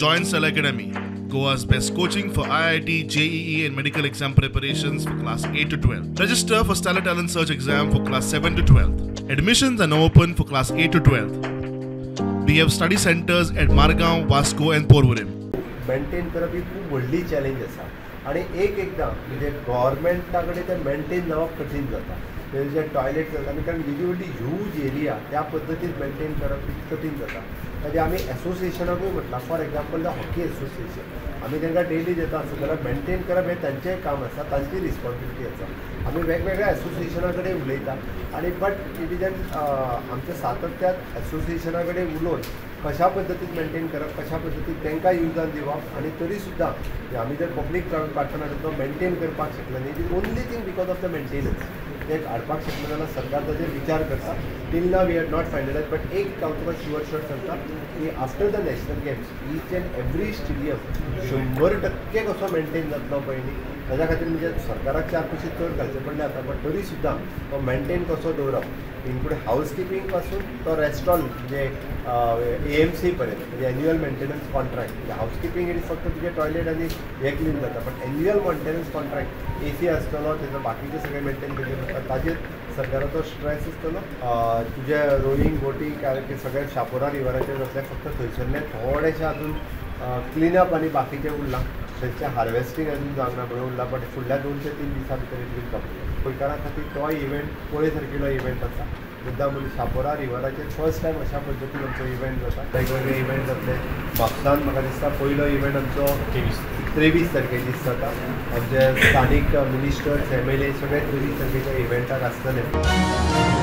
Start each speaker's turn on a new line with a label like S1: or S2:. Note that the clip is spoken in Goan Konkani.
S1: Join Stellar Academy, Goa's best coaching for IIT, JEE and medical exam preparations for class 8 to 12. Register for Stellar Talent Search exam for class 7 to 12. Admissions are now open for class 8 to 12. We have study centers at Margao, Vasco and Porvorim.
S2: Maintain करप ही खूब व्हडली चॅलेंज आसा आनी एक एकदां म्हणजे गव्हर्मेंटा कडेन तें मेंटेन जावप कठीण जाता. म्हणजे जे टॉयलेट जाता आनी कारण ही व्हडली ह्यूज एरिया त्या पद्दतीन मेंटेन करप कठीण जाता. ताजे आमी एसोसिएशनाकूय म्हटलां, for example the hockey association आमी तांकां डेली दिता आसता जाल्यार मेंटेन करप हें तांचेंय काम आसा, तांची रिस्पॉन्सिबिलिटी आसा. आमी वेगवेगळ्या एसोसिएशना कडेन उलयता आनी बट it is an आमच्या सातत्यात एसोसिएशना कडेन उलोवन कशा पद्दतीन मेंटेन करप, कशा पद्दतीन तांकां युजान दिवप आनी तरी सुद्दां आमी जर पब्लीक ग्रावंड काडटना तो मेंटेन करपाक शकले न्ही, it is only thing because of the maintenance ते हाडपाक शकले जाल्यार सरकार ताजेर विचार करता. Till now we are not finalise, but एक हांव तुका शुअर शुअर सांगता की after the national games each and every stadium 100% कसो मेंटेन जातलो पळय न्ही, ताज्या खातीर म्हणजे सरकाराक 4 पयशे चड घालचे पडले आतां, बट तरी सुद्दां तो मेंटेन कसो दवरप, इन्क्लूड हावस किपिंग पासून तो रेस्टॉल म्हणजे AMC पर्यंत, म्हणजे एन्युअल मेंटेनन्स कॉन्ट्रॅक्ट. म्हणजे हावस किपिंग it is फक्त तुजें टॉयलेट आनी हें क्लीन जाता, but annual maintenance contract AC आसतलो, तेजो बाकीचे सगळे मेंटेन करचे पडटा, ताजेर सरकाराचो स्ट्रेस आसतलो. तुजे रोईंग बोटींग सगळे शापोरा रिवराचेर जातले, फक्त थंयसरलें थोडेशें अजून क्लिनअप आनी बाकीचें उरलां, थंयचें हार्वेस्टींग अजून जावंक ना म्हणून उरलां, बट फुडल्या 2 ते 3 दिसां भितर it will complete. गोंयकारां खातीर तो इव्हेंट पळय सारकिलो इव्हेंट आसा. मुद्दाम म्हणून शापोरा रिवराचेर फर्स्ट टायम अशा पद्दतीन आमचो इव्हेंट जाता. वेगवेगळे इव्हेंट जातले म्हापसान. म्हाका दिसता पयलो इव्हेंट आमचो 23 तारखेक दीस जाता. आमचे स्थानीक मिनिस्टर्स, MLA सगळे 23 तारखेच्या इव्हेंटाक आसतले.